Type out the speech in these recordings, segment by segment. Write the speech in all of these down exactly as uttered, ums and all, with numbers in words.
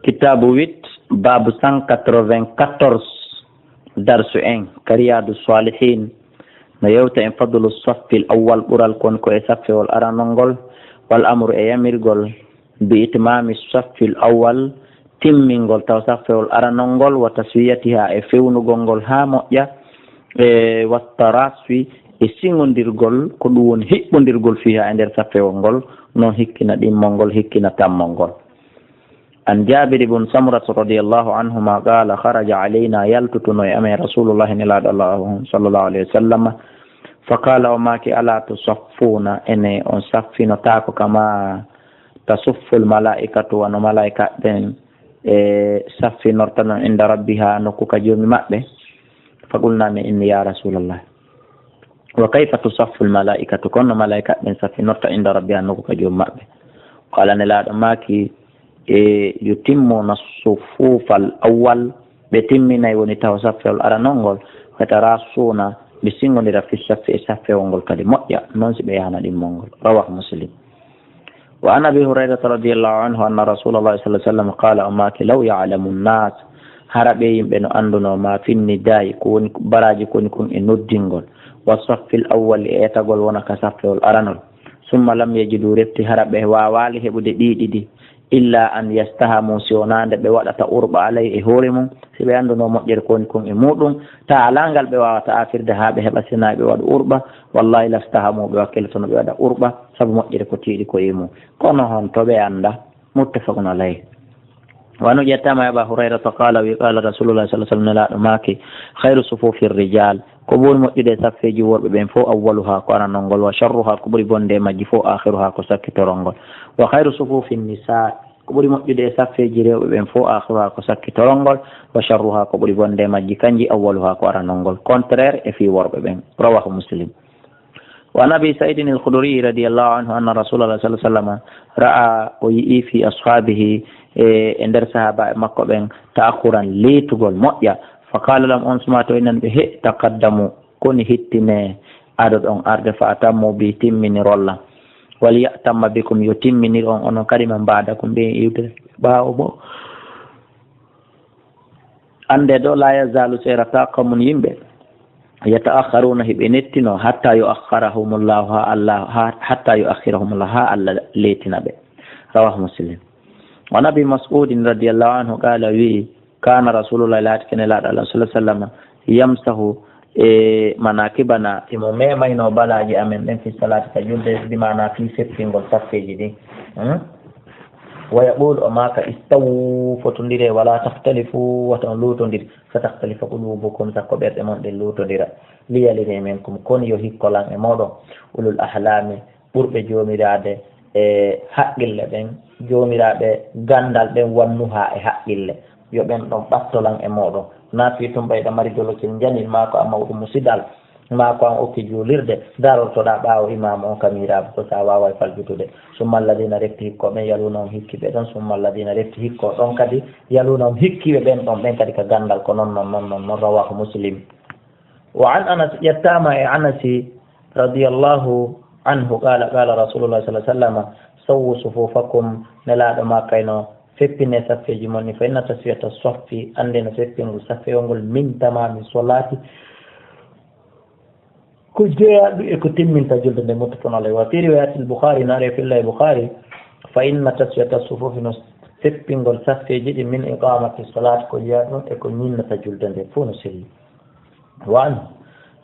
Kitaabu huit, baabu cent quatre-vingt-quatorze, darsu en, ka Riyaadu Saalihiin, no yewta en fadlu saffil awwal, ɓural kon ko e saffewol aranol ngol, wal amru e yamirgol, bi itmaami saffil awwal, timmingol taw saffewol aranol ngol, wa taswiyatiha e fewnugol ngol haa moƴƴa, e wattaraswi e siŋondirgol, ko ɗum woni hiɓɓondirgol fiha e nder saffewol ngol, non hikkina ɗimmol ngol, hikkina tammol ngol. An Jaabir ibn Samrata radiyallahu anhuma qaala, kharaja alayna, yaltutuno e amen Rasulullahi nelaaɗo Allah sallallahu alayhi wa sallam, fa qaala, o maaki, ala tusaffuuna, ene on saffinotaako kama tasufful malaa'ikatu, wano malaa'ika ɓen e saffinorta non inda rabbiha nokku ka joomi maɓɓe? Fa qulna min inni ya Rasulallah. Wa kayfa tusaffu almalaikatu, kono malaika ɓen saffinorta inda rabbiha nokku ka joom maɓɓe? Qala nelaaɗo maaki, e yutimmuna sufufa al awwal, ɓe timminay woni taw saffewol aranol ngol, wa tarasuna, ɓe singondira fi saffi e saffewol ngol kadi moƴƴa, non si ɓe yahana ɗimmol ngol. Rawahu Muslim. Wa an Abi Hurayrata radiyallahu anhu anna Rasulallahi sallallahu alaihi wasallam qala, o maaki, law ya'lamu nnas, hara ɓe yimɓe no annduno ma finni dayi, ko woni baraji ko woni kon e noddingol, wa saffil awwal e etagol wona ka saffewol aranol, summa lam yajidu refti hara ɓe waawali heɓude ɗi ɗiɗi, illa an yastahamu, si wonande ɓe waɗata urɓa alay e hoore mum, si ɓe annduno moƴƴere ko woni kon e muɗum, ta alangal ɓe wawata afirde ha ɓe heɓa sina ɓe waɗa urɓa, wallahi lastahamu, ɓe wakkiltono ɓe waɗa urɓa, sabu moƴƴere ko tiiɗi ko e mum. Kono hon to ɓe annda? Muttafaqun alayh. Wano ƴettama e Aba Hurayrata qala, wi qala Rasulullah sallallahu alaihi wasallam, nelaaɗo maaki, khayru sufufi rijal, ko ɓuri moƴƴude e saffeeji worɓe ɓen fof, awwaluha ko aranol ngol, wa sharruha ko ɓuri bonde e majji fof, akhiruha ko sakkitorol ngol. Wa khayru sufufi nisa, ko ɓuri moƴƴude e saffeeji rewɓe ɓen fof, akhiruha ko sakkitorol ngol, wa sharruha ko ɓuri bonde e majji kanji, awwaluha ko aranol ngol. Contraire e fii worɓe ɓen. Rawahu Muslim. Wa an Abi Sa'idin al-Khudri radiyallahu anhu anna Rasulullah sallallahu alaihi wasallam ra'a, o yi'i fi ashabihi, e, e nder sahaba e makko ɓen, ta'akhuran, leetugol moƴƴa. Fa qala lahum, on suma to inan ɓe, he, taqaddamu, koni hittine, ado ɗon arde, fa atammu bi, timminirolla. Wal ya'tamma bikum, yo timminir on onon kadi man ba'dakum, ɓe iwde ɓaawo mo. Annde ɗo, la yazalu, seerata, qawmun, yimɓe, yata'akharuna, hiɓe nettino, hatta yu'akhirahumullahu, ha Allah, ha, hatta yu'akhirahumullahu, ha Allah leetina ɓe. Rawahu Muslim. Wa an Abi Mas'udin radiyallahu anhu qala, wi, kana Rasulullah, laatike nelaaɗo Allah sallallahu alaihi wasallam, yamsahu, e manakibana, imo memayno balaaji amen ɗen fi salati ka julde, bi maana fi seppingol saffeeji ɗin. Hmm? Wa yaqulu, o maaka, istawu, fotondire, wala takhtalifu, wata on luutondiri, fa takhtalifa qulubukum, sakko ɓerɗe mon ɗen luutondira, liyalini minkum, kon yo hikkolan e moɗon, ulul ahlami, ɓurɓe joomiraade e haqqille ɓen, joomiraaɓe ganndal ɓen, wannuha e haqqille, yo ɓen ɗon ɓattolan e mooɗon. Na fii tun ɓayɗa mari dolokil njanil maa ko a mawɗo musidal, maa ko an okki juulirde, darortoɗaa ɓaawo imaamu on ka miiraabu ko sa waaway faljutude. Summa alladina refti hikko ɓen yaluna on hikki ɓe ɗon, summa alladina refti hikko ɗon kadi yaluna on hikki ɓe ɓen ɗon, ɓen kadi ka ganndal ko non non non non non. Rawahu Muslim. Wa an Anas, ƴettaama e Anasi radiyallahu anhu, qala, qala Rasulullah sallallahu alaihi wasallam, sawwu sufufakum, nelaaɗo ma kayno, feppine saffeeji mon ni, fa inna taswiyata saffi, annde no feppingol saffewol ngol, min tamami solati, ko jeyaɗu e ko timminta julde nde, muttafaqun alayhi. Wa fi riwayatil Bukhari, naare filla e Bukhari, fa inna taswiyata sufufi, no feppingol saffeeji ɗi, min iqamati solati, ko jeyaɗu e ko ñinnata julde nde, fof no selli. Wa anhu,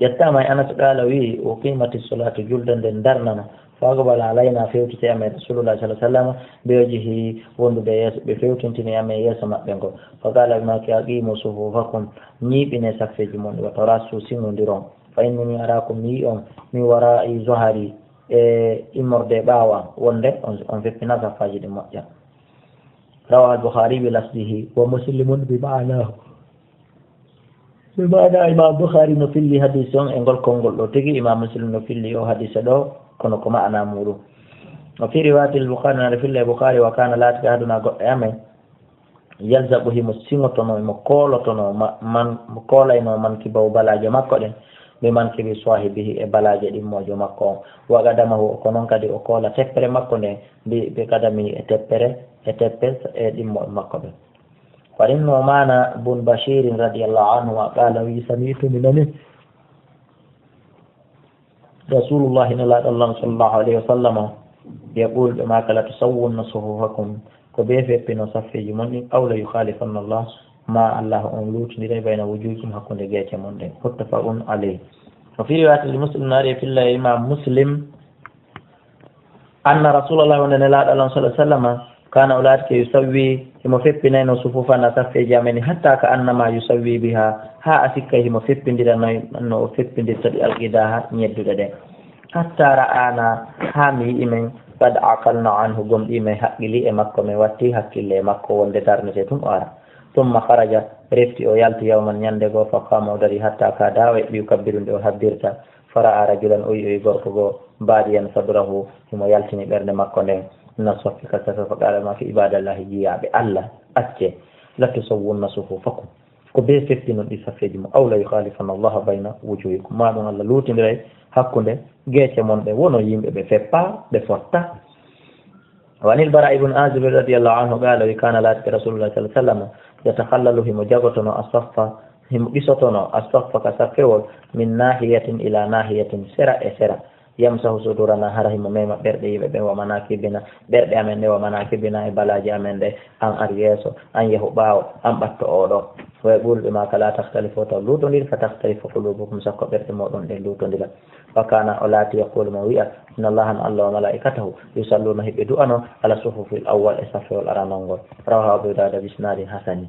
ƴettaama e Anas, qala, wi, uqimati salatu, julde nden darnama, fa aqbala alayna, fewtiti amen Rasulullah sallallahu alaihi wasallam, bi wajhihi, wondude yeeso, ɓe fewtintini amen yeeso maɓɓe ngo. Fa qala, ɓe maaki, aqimu sufufakum, ñiiɓine saffeeji mon, wa tarassu, siŋondiron. Fa inni, mi arakum, mi yi'i on, mi wara'i zuhari, e immorde ɓaawo am, wonde on, on feppina saffaaji ɗin moƴƴa. Rawahu al-Bukhari bi lafzihi, wa Muslimun bi ma'nahu. Ɓe maana Imam Bukhari no filli hadis on e ngol konngol ɗo tigi, Imam Muslim no filli o hadisa ɗo, kono ko maana muɗum. O fi riwayatil Bukhari, na filli e Bukhari, wa kana, laati ka aduna goɗɗo e amen, yalzabu, himo siŋotono, himo koolotono, ma-, man, mo koolayno mankibahu, balaaje makko ɗen, bi mankibi sahibihi, e balaaje ɗimmoojo makko on, wa qadamahu, ko non kadi o koola teppere makko nden, bi, bi qadamihi, e teppere, e teppe, e ɗimmooɓe makko ɓen. Wa an Nu'mana bun Bashirin radiyallahu anhuma qala, wi, sami'tu, mi nani Rasulullahi, Nelaaɗo Allah sallallahu alayhi wa sallam, yaqul, ɓe maaka, la tusawwunna sufufakum, ko bee feppino saffeeji mon ɗin, aw la yukhalifanna Allah, ma Allah on luutondira bayna wujuhikum, hakkunde geece mon ɗen. Muttafaqun alayh. Wa fi riwayatin li Muslim, naari e filla e Imam Muslim, anna Rasulallah, wonde Nelaaɗo Allah sallallahu alayhi wa sallam, kana, o laatike, yusawwi, himo feppinayno sufufana, saffeeji amen, hatta ka annama yusawwi biha, haa a sikkay himo feppindira noy no o feppindirta ɗi alqidaha, ñedduɗe ɗen. Hatta ra'ana, haa mi yi'i men, qad aqalna anhu, gomɗii men haqqilii e makko, men wattii hakkille e makko wonde darnete tun o ara. Thumma kharaja, refti o yalti yawman, ñande goo, fa qama, o dari, hatta kada, o eɓɓi, yukabbiru, nde o habbirta. Fara'a rajulan, o yi'oyi gorko goo, badiyan sadrahu, himo yaltini ɓernde makko nden, mina soffi ka safe, faqala, maaki, ibadallahi, jiyaaɓe Allah, acce, la tusawwunna sufufakum, ko bee feppinon ɗi safeeji mon, aw la yukhalifanna Allah bayna wujuhikum, ma ɗum Allah luutindiray hakkunde geece mon ɗe, wono yimɓe ɓe feppa, ɓe fotta. Wa anil Bara ibn Azib radiyallahu anhu qala, wi, kana, laatike, Rasulullah sallallahu alaihi wasallam, yatakhallalu, himo jagotono, as-saffa, himo ɗisotono, as-saffa, ka saffewol, min nahiyatin ila nahiyatin, sera e sera, yamsahu sudurana, hara himo mema ɓerɗe yimɓe ɓen, wa manakibina, ɓerɗe amen ɗe, wa manakibina, e balaji amen ɗe, an ar yeeso, an yahu ɓaawo, an ɓatto oɗo. Wa yaqulu, ɓe maaka, la takhtalifu, taw lutondir, fa takhtalifa qulubukum, sakko ɓerɗe moɗon ɗen lutondira. Wa kana, o laati, yaqulu, mo wi'a, inna Allaha, no Allah, wa malaikatahu, yusalluna, hiɓe du'ano, ala sufufil awwal, e saffewol aranol ngol. Rawahu Abu Dawud bi isnadin hasani.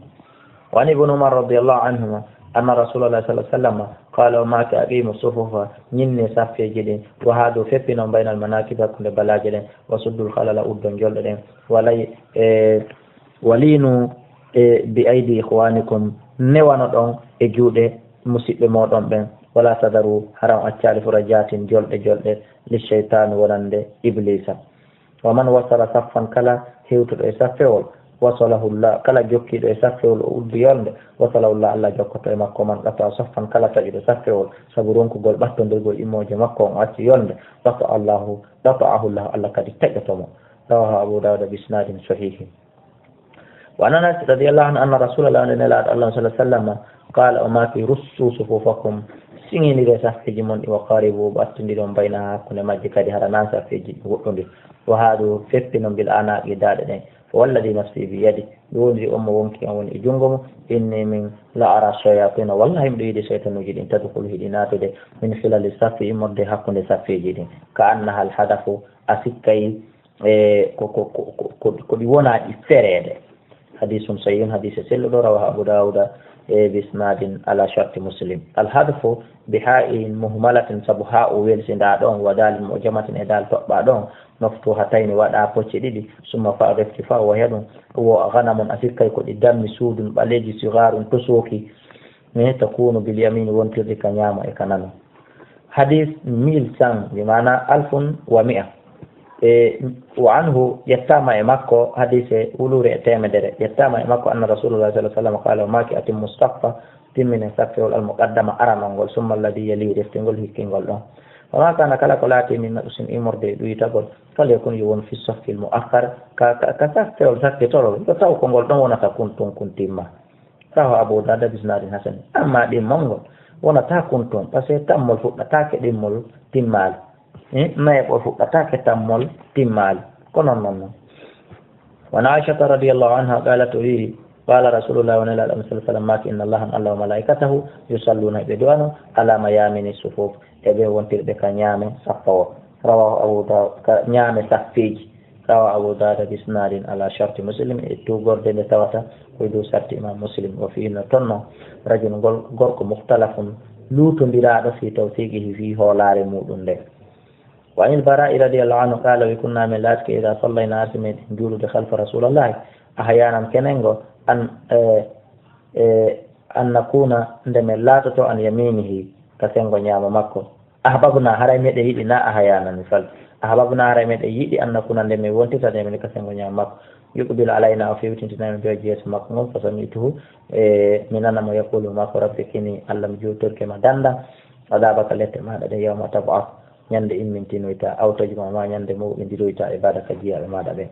Wa an Ibn Umar radiyallahu anhuma, anna Rasulullah sallallahu alaihi wasallam qala, o maaki, aqimu sufufa, ñinne saffeeji ɗin, wa hadu, feppinon, baynal manakib, hakkunde balaje ɗen, wa suddul khalala, uddon jolɗe ɗen, walay, e, walinu, e, bi aydi ikhwanikum, newano ɗon e juuɗe musiɓɓe moɗon ɓen, wala tadaru, hara on accaali, furajatin, jolɗe jolɗe, li shaytan, wonande Iblisa. Wa man wasala saffan, kala hewtuɗo e saffewol, wasalahu Allah, kala jokkiiɗo e saffewol, o uddi yolnde, wasalahu Allah, Allah jokkoto e makko. Man qata saffan, kala taƴuɗo saffewol, sabu ronkugol ɓattondirgol immooje makko, on o acci yolnde, qata Allahu, qata'ahu Allah, Allah kadi taƴoto mo. Rawahu Abu Dawud bi isnadin sahihin. Wa an Anas radiyallahu anhu anna Rasulallah, nde Nelaaɗo Allah sallallahu alaihi wasallam, qala, o maaki, russu sufufakum, siŋinire saffeeji mon ɗi, wa qaribu, ɓattondiron, baynaha, hakkunde majji kadi, hara na saffeeji ɗi woɗɗondiri. Wa hadu, feppinon, bil anaqi, daaɗe ɗen. Fa walladhi nafsi bi yadi, ɗum woniri on mo wonki am woni e junngo mum, inni min la ara shayatina, wallahi miɗo yiide seytanuuji ɗin, tadkhulu, hiɗi naatude, min khilali saffi, immorde hakkunde saffeeji ɗin, ka annaha al hadafu, a sikkay, e ko, ko, ko, ko, ko, ko ɗi wona ɗi fereede. Hadisun sahihun, hadise selluɗo, rawahu Abu Dawuda, e, bi isnadin ala sharti Muslim. Al hadfu bi ha'in muhmalatin, sabu ha'u welsinda ɗon, wa dalin mu'jamatin, e dal toɓɓa ɗon, maftuhatayni, waɗa pocce ɗiɗi, summa fa, refti fa, wa hiya ɗum, wo ghanamun, a sikkay ko ɗi dammi suudun ɓaleeji, sigharun, tosoki, ne, takunu bil yamini, wontirɗi ka ñaamo e ka nano. Hadis mille cent, bi maana alfun wa mi'a. E, wa anhu, ƴettaama e makko, hadise wuluure e teemedere, ƴettaama e makko, anna Rasulullah sallallahu alaihi wasallam qala, o maaki, atimmu saffa, timminen saffewol, al muqaddama, aranol ngol, summa alladhi yali, reftingol, hikkingol ɗon. Wa ma kana, kala ko laati, min naqsin, immorde e ɗuytagol, falyakun, yo won, fi saffil muakhkhar, ka, ka, ka saffewol sakkitorol, yo taw ko ngol ɗon wonata kun tun, kun timma. Rawahu Abu Dawud bi isnadin hasan. Amma ɗimmol ngol wonata kun tun, parce que tammol fuɗɗataake ɗimmol timmaali. Eh, nayaɓol fuɗɗataake tammol timmaali. Ko non non non. Wa an Aishata radiyallahu anha qalat, o wi, qala Rasulullah, wa Nelaaɗo Allah sallallahu alaihi wasallam maaki, inna Allaha, Allah, wa malaikatahu yusalluna, ɓe du'ano, ala mayamini sufuf, e ɓe wontirɓe ka ñaame saffawol. Rawahu Abu Dawud, ka ñaame saffeeji. Rawahu Abu Dawud bi isnadin ala sharti Muslim, e tuugorde nde tawata ko e dow sarti Imam Muslim. Wa fihi, no ton non, rajulun, gol-, gorko, mukhtalafun, luutondiraaɗo, fi tawthiqihi, fi hoolaare muɗum nde. Wa anil Bara'i radiyallahu anhu qala, wi, kunna, min laatike, idha sallayna, si meɗen juulude, khalfa Rasulillahi, ahyanan, kenengo, an, eh, eh, an nakuna, nde men laatoto, an yaminihi, ka sengo ñaamo makko. Ahbabna, haray meɗen yiɗi, na ahyanan, misal. Ahbabna, haray meɗen yiɗi, an nakuna, nde men wontirta, nde men ka sengo ñaamo makko. Yuqbilu alayna, o fewtintina men, bi wajhihi, yeeso makko ngon, fa sami'tuhu, e, mi nana mo, yaqulu, maako, rabbi qini, Allah, mi juutorke ma danda, adabaka, lette maɗa ɗe, yawma tab'ath, ñande immintinoyta, aw tajma, ma ñande mawɓindiroyta, ibadaka, jiyaaɓe maɗa ɓen.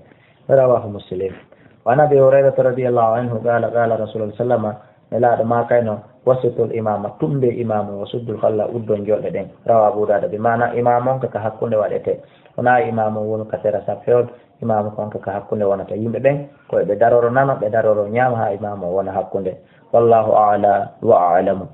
Rawahu Muslim. Wa an Abi Hurayrata radiyallahu anhu qala, qala Rasulullah sallama, Nelaaɗo maakayno, "Wasitul imama, tumbe imaamu, wa suddul khalla, uddon joɗɗe ɗen." Rawa Abu Dawud, bi maana imaamu on ka, ka hakkunde waɗete. Wona imaamu won ka sera sappewol, imaamu kon ka, ka hakkunde wonata. Yimɓe ɓen, ko ɓe daroro nano, ɓe daroro ñaama, haa imaamu o wona hakkunde. Wallahu a'la wa a'lamu.